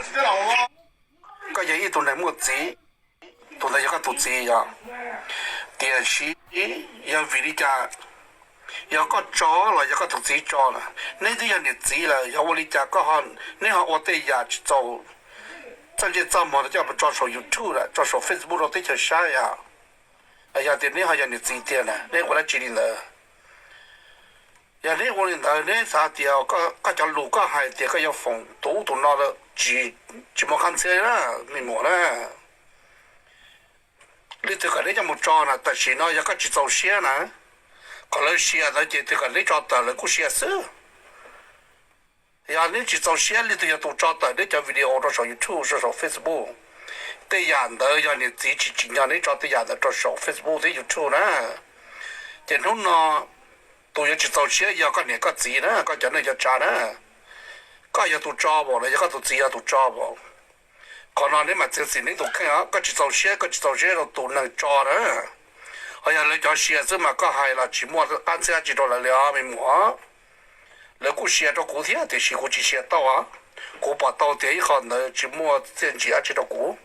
Koj yog ib tug neeg muaj txiv, tus ntawd yog koj tus txiv yog. Tiam sis yog vim li cas, yog koj tso los yog koj tus txiv tso na, neb twb yog niam txiv lawm, yog ua li cas koj, neb ho ua tej yam tsis txaus txawj ntsej txawj muag coj mus tso saum YouTube, tso saum Facebook rau teb chaws saib os? Yog tias neb ho yog niam txiv tiag na, neb ua dab tsi li ntawd? Yog neb ua li ntawd, neb xav tias koj cov lus koj hais tias koj yuav foom tus ub tus no, tsis, tsis muaj qab ntxhiab na, me muam na. Leej twg kom neb coj mus tso na, tam sim no yog koj tsis txaus siab na, qhov lawv share ntawd ces twg kom neb tso tawm lawv kuj share xwb. Yog neb tsis txaus siab, leej twg yog tus tso tawm neb cov video rau saum YouTube, rau saum Facebook, tej yam ntawd yog niam txiv tsis tsim nyog neb tso tej yam ntawd rau saum Facebook thiab YouTube na. Ces hnub no tus yuav tsis txaus siab yog koj niam koj txiv na, koj cov neej cov tsav na. Koj yog tus tso pam los yog koj tus txiv yog tus tso pam? Qhov no neb mam txiav txim neb tus kheej os. Koj tsis txaus siab, koj tsis txaus siab rau tus neeg tso na. Ho yog lawv cov share xwb mas koj hais los tsis muaj qab ntxhiab dab tsi rau lawv li os, me muam. Lawv kuj share rau kuv thiab, tiam sis kuv tsis share tau. Kuv pom tau tias ib qho ntawd tsis muaj txiaj ntsim dab tsi rau kuv,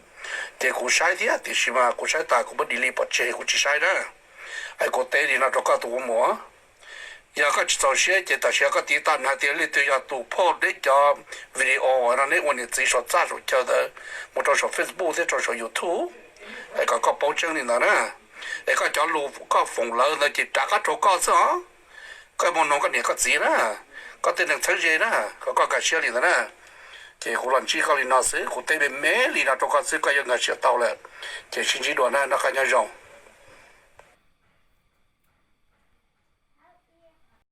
ces kuv saib thiab, tiam sis mas kuv saib tas kuv muab delete pov tseg, kuv tsis saib na. Es kuv teb li no rau koj tus ua muam, yog koj tsis txaus siab ces tam sim no koj tiv tauj hais tias leej twg yog tus post neb cov video no, neb ua niam txiv saum txaj saum chaw ntawd mus rau saum Facebook thiab rau saum YouTube, es kom koj paub tseeb li ntawd na. Es koj cov lus koj foom lawv ntawd ces rov qab rau koj xwb os. Koj muaj nug koj niam koj txiv na, koj tej neeg txheeb ze na, kom koj nkag siab li ntawd na. Ces kuv los ntsib koj li no xwb, kuv teb me me li no rau koj xwb, koj yuav nkag siab tau lawm. Ces sib ntsib dua na, noj qab nyob zoo.